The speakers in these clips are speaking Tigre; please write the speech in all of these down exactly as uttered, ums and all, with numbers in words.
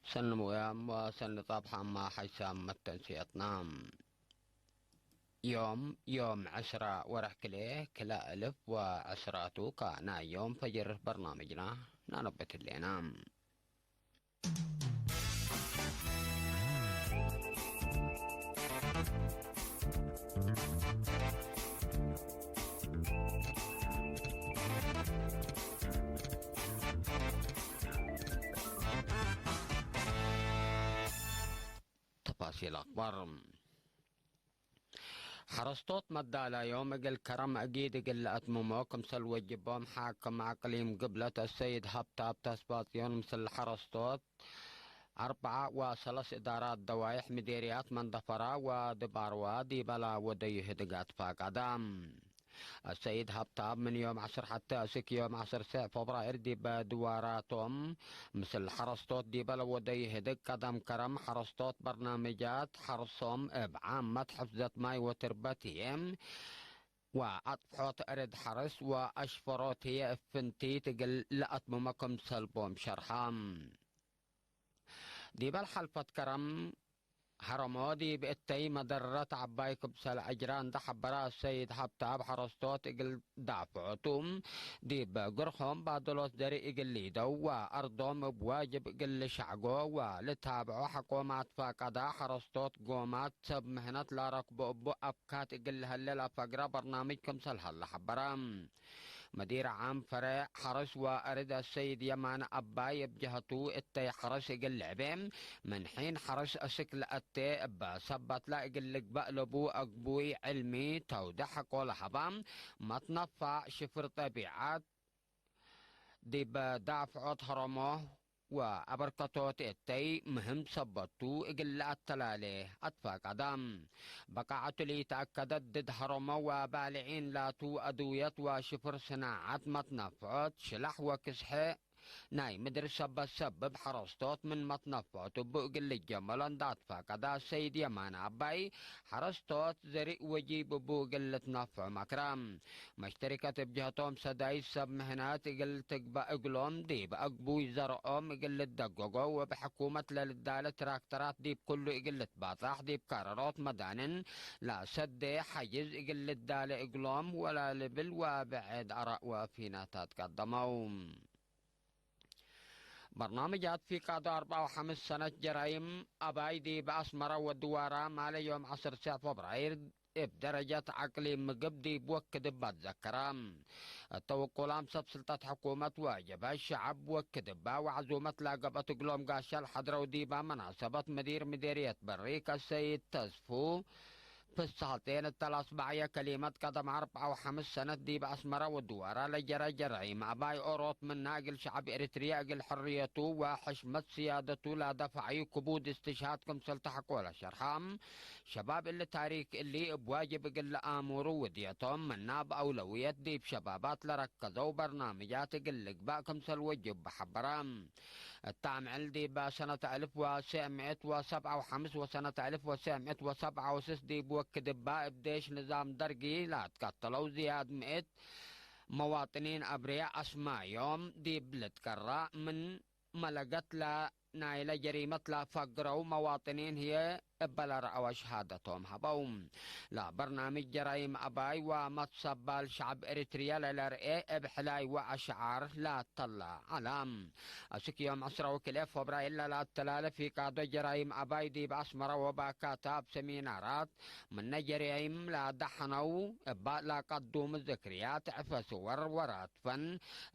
ሰኒ ሙያም ወሰኒ ጻብሓማ ሐይሳም መተንስየትና። ዮም፣ ዮም ዕስራ ወርሕ ክልኤ ክልኤ እልፍ ወዕስራቱ ከናይ ዮም ፈጅር በርናምጅና ነአነብት ህሌና። ተፋሲል አክበር። ሐረስቶት መዳላዮም እግል ከረም አጊድ እግል ለአትምሞ ክምሰል ወጅቦም፣ ሓክም አቅሊም ግብለት አሰይድ ሀብታብ ተስፋጽዮን ምስል ሐረስቶት አርበዓ ወሰለስ እዳራት ደዋይሕ ምዴርያት መንደፈራ ወድባርዋ ዲበላ ወደዩ ህድግ አትፋቀዳ። አሰይድ ሀብታብ ምን ዮም ዐስር ሐቴ እስክ ዮም ዐስር ሴዕ ፎብራይር ዲበ ድዋራቶም ምስል ሐረስቶት ዲበ ለወደዩ ህድግ ቀደም ከረም ሐረስቶት በርናምጃት ሐርሶም እብ ዓመት ሕፍዘት ማይ ወትርበት ህዬ ወአጥፍሖት እርድ ሐርስ ወአሽፈሮት ህዬ እብ ፍንቲት እግል ለአትምሞ ክምሰል ቦም ሸርሐ። ዲበ ለሐልፈት ከረም ሀረሞ ዲብ እተይ መደረት ዐባይ ክምሰል አጅራ እንደ ሐበረ አሰይድ ሀብታብ ሐረስቶት እግል ዳፍዖቱ ዲብ ግርሆም ባድሎት ዘርእ እግል ሊደው ወአርዶም እብ ዋጅብ እግል ልሸዕጎ ወልታብዖ ሐቆም አትፋቀዳ። ሐረስቶት ጎማት ሰብ ምህነት ላረክቦ እቡ አፍካት እግል ለሀሌ ለአፈግረ በርናምጅ ክምሰል ሀለ ሐበረ። መዲር ዓም ፈሬዕ ሐርስ ወአርድ አሰይድ የማነ አባይ እብ ጀሀቱ፣ እተይ ሐርስ እግል ልዕቤ ምን ሒን ሐርስ እስክ ለአቴ እበ ሰበትለ እግል ልግበእ ለቡ አግቡይ ዕልሚ ተውደ ሐቆ ለሀባ፣ መትነፋዕ ሽፍር ጠቢዐት ዲብ ዳፍዖት ሀረሞ ወአበርከቶት እተይ ምህም ሰበት ቱ እግል ለአተላሌ አትፋቀዳ። በቃዐቱ ለኢተአከደት ድድ ሀረሞ ወባልዒን ላቱ አድውየት ወሽፍር ስናዐት መትነፍዖት ሽላሕ ወክስሐ ናይ ምድር ሰበት ሰብብ ሐረስቶት ምን መትነፍዖት እቡ እግል ልጀመሎ እንደ አትፋቀዳ ሰይድ የማነ አባይ፣ ሐረስቶት ዘርእ ወጂብ እቡ እግል ልትነፍዑ መክረ። መሽተሪከት እብ ጀህቶም ሰዳይት ሰብ ምህነት እግል ትግበእ እግሎም፣ ዲብ አግቡይ ዘርኦም እግል ልደገጎ ወእብ ሕኩመት ለልዳለ ትራክተራት ዲብ ኩሉ እግል ልትባጻሕ፣ ዲብ ካረሮት መዳንን ለሰዴ ሐጅዝ እግል ልዳለ እግሎም ወለልብል ወብዕድ አራእ ወፊናታት ቀደመው። በርናምጃት ፊቃዶ አርበዓ ወሐምስ ሰነት ጀራይም አባይ ዲብ አስመረ ወድዋራ ማለ ዮም ዐስር ሴዕ ፎብራይር እብ ደረጀት አቅሊም ምግብ ዲብ ወክድ እባ ትዘከራ። እተ ውቁላም ሰብ ስልጠት ሕኩመት ወጀብሀት ሸዐብ ወክድ እባ ወዐዙመት ለገብአት እግሎም ጋሻ ለሐድረው ዲባ መናሰበት ምዲር ምዴርየት በሪክ አሰይድ ተስፉ ፍስሐቴን እተ ለአስበዐየ ከሊመት፣ ቀደም አርበዓ ወሐምስ ሰነት ዲብ አስመረ ወድዋራ ለጀረ ጀራይም አባይ ኦሮት ምና እግል ሸዐብ ኤሪትርየ እግል ሕርየቱ ወሕሽመት ስያደቱ ለደፈዐዩ ክቡድ እስትሽሃድ ክምሰል ተሐቆለ ሸርሐ። ሸባብ እሊ ታሪክ እሊ እብ ዋጅብ እግል ለአሙሩ ውድየቶም ምና እብ አውለውየት ዲብ ሸባባት ለረከዘው በርናምጃት እግል ልግባእ ክምሰል ወጅብ ሐበረ። እተ አምዕል ዲብ ሰነት አልፍ ወትሰዕ ምእት ወሰብዓ ወሐምስ ወሰነት አልፍ ወትሰዕ ምእት ወሰብዓ ወስስ ዲብ ወክድ እባ እብ ዴሽ ንዛም ደርጊ ለአትቀተለው ዝያድ ምእት መዋጥኒን አብርየ አስማዮም ዲብ ልትቀረእ ምን መለገት ለናይለ ጀሪመት ለፈግረው መዋጥኒን ህዬ እበ ለረአወ ሸሃደቶም ሀበው። ለበርናምጅ ጀራይም አባይ ወመትሰባል ሸዐብ ኤሪትርየ ለለርኤ እብ ሕላይ ወአሽዓር ለአተላ ዐለ። አስክ ዮም ዕስራ ወክልኤ ፎብራይር ለለአተላለ ፊቃዶ ጀራይም አባይ ዲብ አስመረ ወባካታ እብ ሰሚናራት ምነ ጀራይም ለአዳሐነው እባ ለቀዱም ዝክርያት ዕፈ ስወር ወራት ፈን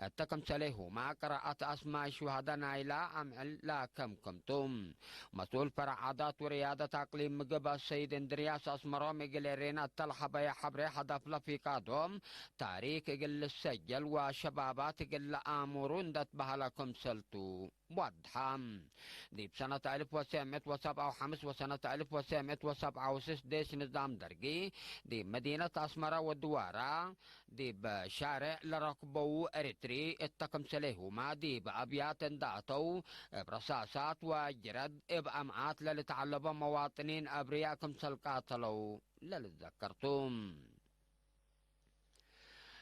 እተ ክምሰሌሁመ ቅራአት አስማይ ሹሀደ ናይላ አምዕል ለከምክም ቱ። መስኡል ፈረዕ ዓዳት ወርያደት አቅሊም ምግብ አሰይድ እንድርያስ አስመሮም እግል ኤሬና እተ ለሐበየ ሐብሬ ሀደፍ ለፊቃዶም ታሪክ እግል ልሰጀል ወሸባባት እግል ለአሙሩ እንደ ትበሀለ ክምሰል ቱ። ወድሐ። ዲብ ሰነት አልፍ ወትሰዕ ምእት ወሰብዓ ወሐምስ ወሰነት አልፍ ወትሰዕ ምእት ወሰብዓ ወስስ ዴሽ ንዛም ደርጊ ዲብ መዲነት አስመረ ወድዋራ ዲብ ሻሬዕ ለረክበው ኤሪትሪ እተ ክምሰሌሁመ ዲብ አብያት እንደ አተው እብ ረሳሳት ወጅረድ እብ አምዓት ለልትዐለቦ መዋጥኒን አብርያእ ክምሰል ቃተለው ለልትዘከር ቱ።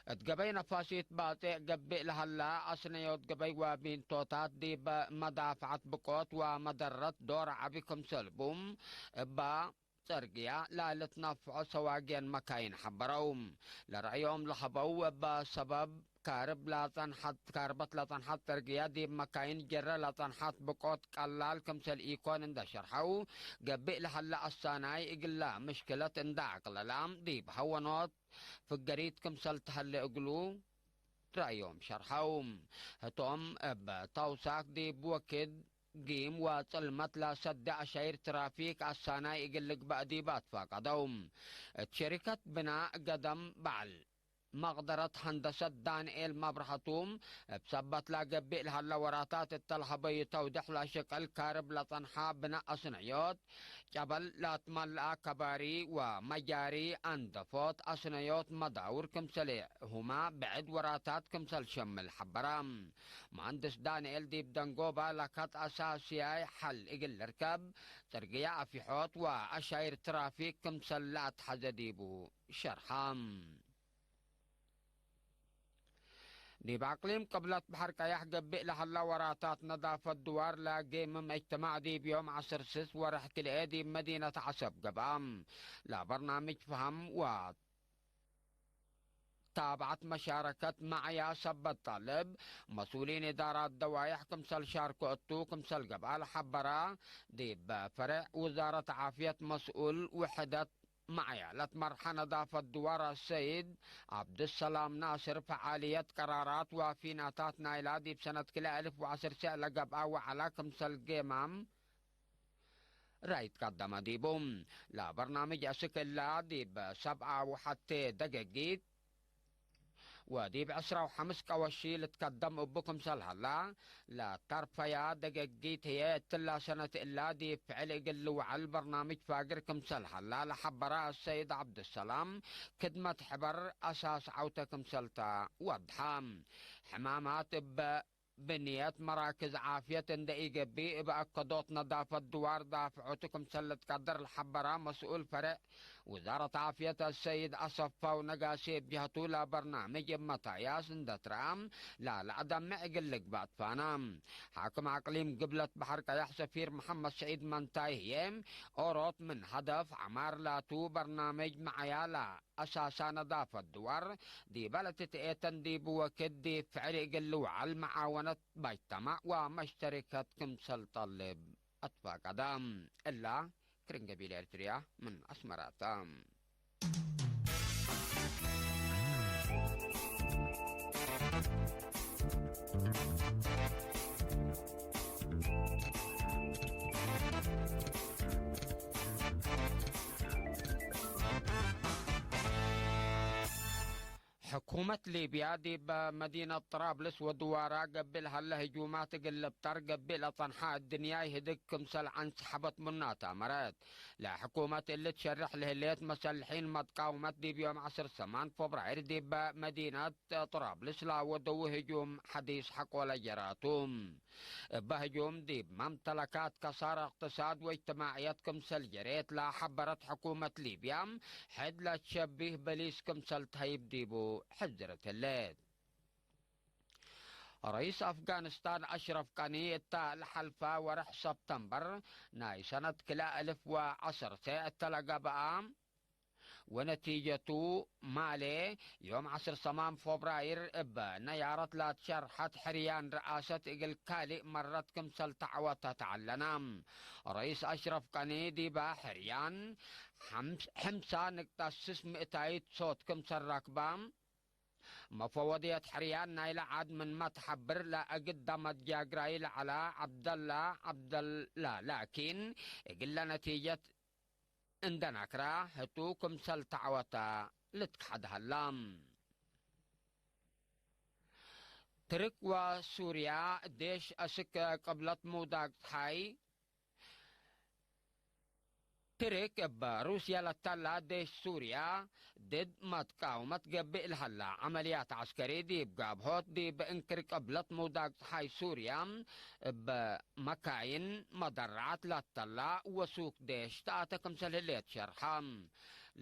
እት ገበይ ነፋሲት ባጼዕ ገብእ ለሀላ አስነዮት ገበይ ወቢንቶታት ዲብ መዳፍዐት ብቆት ወመደረት ዶር ዐቢ ክምሰል ቡ እባ ጸርግያ ለልትነፍዖ ሰዋግየን መካይን ሐበረው። ለረአዮም ለሀበው እበ ሰበብ ካርብ ለጸንሐት፣ ካርበት ለጸንሐት ጸርግያ ዲብ መካይን ጀረ ለጸንሐት ብቆት ቀላል ክምሰል ኢኮን እንደ ሸርሐው፣ ገብእ ለሀለ አሳናይ እግላ ምሽክለት እንደ አቅለላ ዲብ ሀወኖት ፍገሪት ክምሰል ተሀሌ እግሉ ረአዮም ሸርሐው። ህቶም እብ ተውሳክ ዲብ ወክድ ጊም ወጽልመት ለሰደ አሻይር ትራፊክ አሳናይ እግል ልግበእ ዲብ አትፋቀደው። እት ሸሪከት ብናእ ገደም በዐል መቅደረት ሀንደሰት ዳንኤል መብርሀቱ፣ እብ ሰበት ለገብእ ለሀለ ወራታት እተ ለሀበዩ ተውዴሕ ለሽቅል ካርብ ለጸንሐ ብናእ አስነዮት፣ ጨበል ለአትመልአ ከባሪ ወመጃሪ አንደፎት አስነዮት መዳውር ክምሰሌ ሁማ ብዕድ ወራታት ክምሰል ሸምል ሐበራ። መሀንድስ ዳንኤል ዲብ ደንጎባ ለከት አሳስያይ ሐል እግል ልርከብ፣ ጽርግያ አፊሖት ወአሻይር ትራፊክ ክምሰል ለአትሐዘ ዲቡ ሸርሐ። ዲብ አቅሊም ቅብለት በሐር ቀያሕ ገብእ ለሀላ ወራታት ነዳፈት ድዋር ለጌምም እጅትማዕ ዲብ ዮም ዐስር ስስ ወርሕ ክልኤ ዲብ መዲነት ዐሰብ ገብአ። ለበርናምጅ ፈሀም ወታብዐት መሻረከት መዕያ ሰበት ጣልብ መስኡሊን እዳራት ደዋይሕ ክምሰል ሻርኮ እቱ ክምሰል ገብአ ለሐበራ ዲብ ፈሬዕ ውዛረት ዓፍየት መስኡል ውሕደት መዕያ ለትመርሐ ነዳፈት ድዋር አሰይድ ዐብዱሰላም ናስር፣ ፈዓልየት ቀራራት ወፊናታት ናይላ ዲብ ሰነት ክልኤ አልፍ ወዐስር ሴዕ ለገብአ ወዐላ ክምሰል ጌማም ራይት ቀደመ ዲቡ። ለበርናምጅ አስክ እላ ዲብ ሰብዓ ወሐቴ ደገጊት ወዲብ ዕስራ ወሐምስ ቀወሺ ልትከደም እቡ ክምሰል ሀላ፣ ለተርፈያ ደገጊት ህዬ እትላ ሰነት እላ ዲብ ፍዕል እግል ልውዐል በርናምጅ ፋግር ክምሰል ሀላ ለሐበረ አሰይድ ዐብዱሰላም፣ ክድመት ሕበር አሳስ ዐውተ ክምሰልተ ወድሐ። ሕማማት እበ ብንየት መራክዝ ዓፍየት እንደ ኢገብእ፣ እብ አከዶት ነዳፈት ድዋር ዳፍዖቱ ክምሰል ልትቀደር ለሐበራ መስኡል ፈሬዕ ውዛረት ዓፍየት አሰይድ አሰፋው ነጋሴ፣ እብ ጀህቱ ለበርናምጅ እብ መታያስ እንደ ትረአ፣ ላለአደምዕ እግል ልግበእ ትፋና። ሓክም አቅሊም ግብለት በሐር ቀያሕ ሰፊር መሐመድ ሰዒድ መንታይ ህዬ፣ ኦሮት ምን ሀደፍ ዐማር ላቱ በርናምጅ መዕያ ለ አሳሳ ነዳፈት ድዋር ዲበ ለትትኤተን ዲብ ወክድ ዲብ ፍዕል እግል ልውዐል መዓወነት መጅተማዕ ወመሽተሪከት ክምሰል ጠልብ አትፋቀደ። እላ ክርን ገቢል ኤርትርያ ምን አስመራተ። ሕኩመት ሊብያ ዲብ መዲነት ጥራብልስ ወድዋራ ገብእ ለሀለ ህጁማት እግል ልብጠር ገብእ ለጸንሐ እድንያይ ህድግ ክምሰል አንሰሐበት ምናተ አመረት። ለሕኩመት እሊ ትሸርሕ ለህሌት መሰልሒን መትቃውመት ዲብ ዮም ዐስር ሰማን ፎብራይር ዲብ መዲነት ጥራብልስ ለወደዉ ህጁም ሐዲስ ሐቆለ ጀራቱ። እበ ህጁም ዲብ መምተለካት ከሳር እቅትሳድ ወእጅትማዕየት ክምሰል ጀሬት ለሐበረት ሕኩመት ሊብያ፣ ሕድ ለትሸቢህ በሊስ ክምሰል ተህይብ ዲቡ ሕዝረት ህሌት። ረኢስ አፍጋኒስታን አሽረፍ ቀኒ እተ ለሐልፈ ወርሕ ሰብተምበር ናይ ሰነት ክልኤ እልፍ ወዐሰርተ እተ ለገብአ ወነቲጀቱ ማሌ፣ ዮም ዐስር ሰማን ፎብራይር እብ ነያረት ላትሸርሐት ሕርያን ረአሰት እግል ካልእ መረት ክምሰል ተዐወተ ተዐለነ። ረኢስ አሽረፍ ቀኒ ዲበ ሕርያን ሐምስ-፣ ሕምሳ ንቅጠ ስስ ምእታይት ሶት ክምሰል ረክበ። መፈወድየት ሕርያን ናይለ ዐድ ምንመ ተሐብር ለእግድ ደመት ጃግራይ ለዐለ ዐብደላ ዐብደላ ላኪን፣ እግለ ነቲጀት እንደ ነክረ ህቱ ክምሰል ተዐወተ ልትከሐድ ሀላ። ትርክ ወሱርያ ዴሽ አስክ ቅብለት ምውዳቅ ጸሓይ ትርክ እብ ሩስየ ለተላ ዴሽ ሱርያ ድድ መትቃውመት ገብእ ለሀላ ዐመልያት ዐስከሪ ዲብ ጋብሆት ዲብ እንክር ቅብለት ምውዳቅ ጸሓይ ሱርያ እብ መካይን መደረዓት ለተላ ወሱክ ዴሽ ተአተ ክምሰል ህሌት ሸርሐ።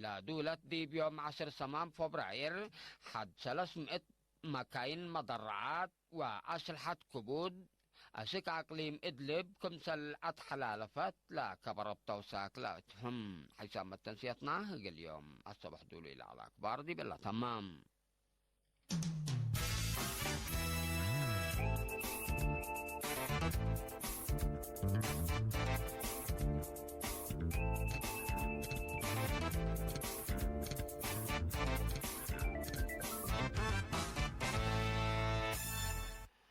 ለዱለት ዲብ ዮም ዐስር ሰማን ፎብራይር ሐድ ሰለስ ምእት መካይን መደረዓት ወአስልሐት ክቡድ አስክ አቅሊም እድልብ ክምሰል አትሐላለፈት ለከበረት ተውሳክ ለእትህም። ሐይሳም መተንስየትና እግል ዮም አሰብሕ ዱሉ ኢለዐለ አክባር ዲብላ ተማም።